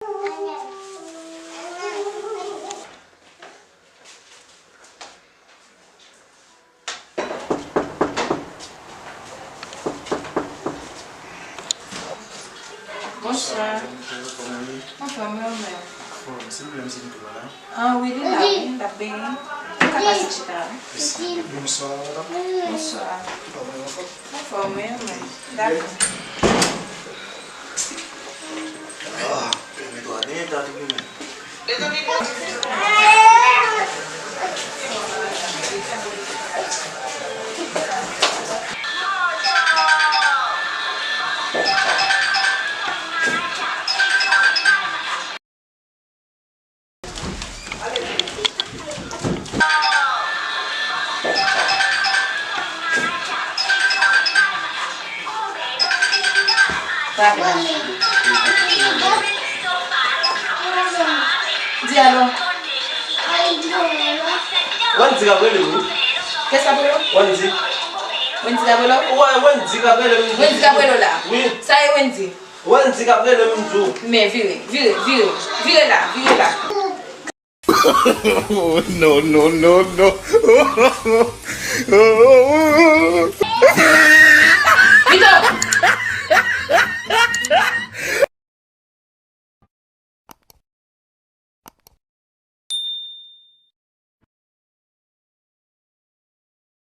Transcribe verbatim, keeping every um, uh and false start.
Bonswa. Anfòm, wi, ou menm? Anfòm, silvouplè, m si m tou la. Ah, wi, li la, wi, l ap benyen. Ou ka pase chita, wi. Mèsi. Bonswa, madanm. Bonswa. Ou pa mwen anfòm? Anfòm, wi, ou menm? Dakò. Ah, pèmèt w a denye ta tou li menm. Di alo. Wendy k ap rele w wi. Kiyès k ap rele w? Wendy. Wendy k ap rele w? Wi, Wendy k ap rele m. Wendy k ap rele w la? Wi. Sa e Wendy? Wendy k ap rele m, m di w. Men vire, vire, vire, vire la, vire la. No, no, no, no. Vito!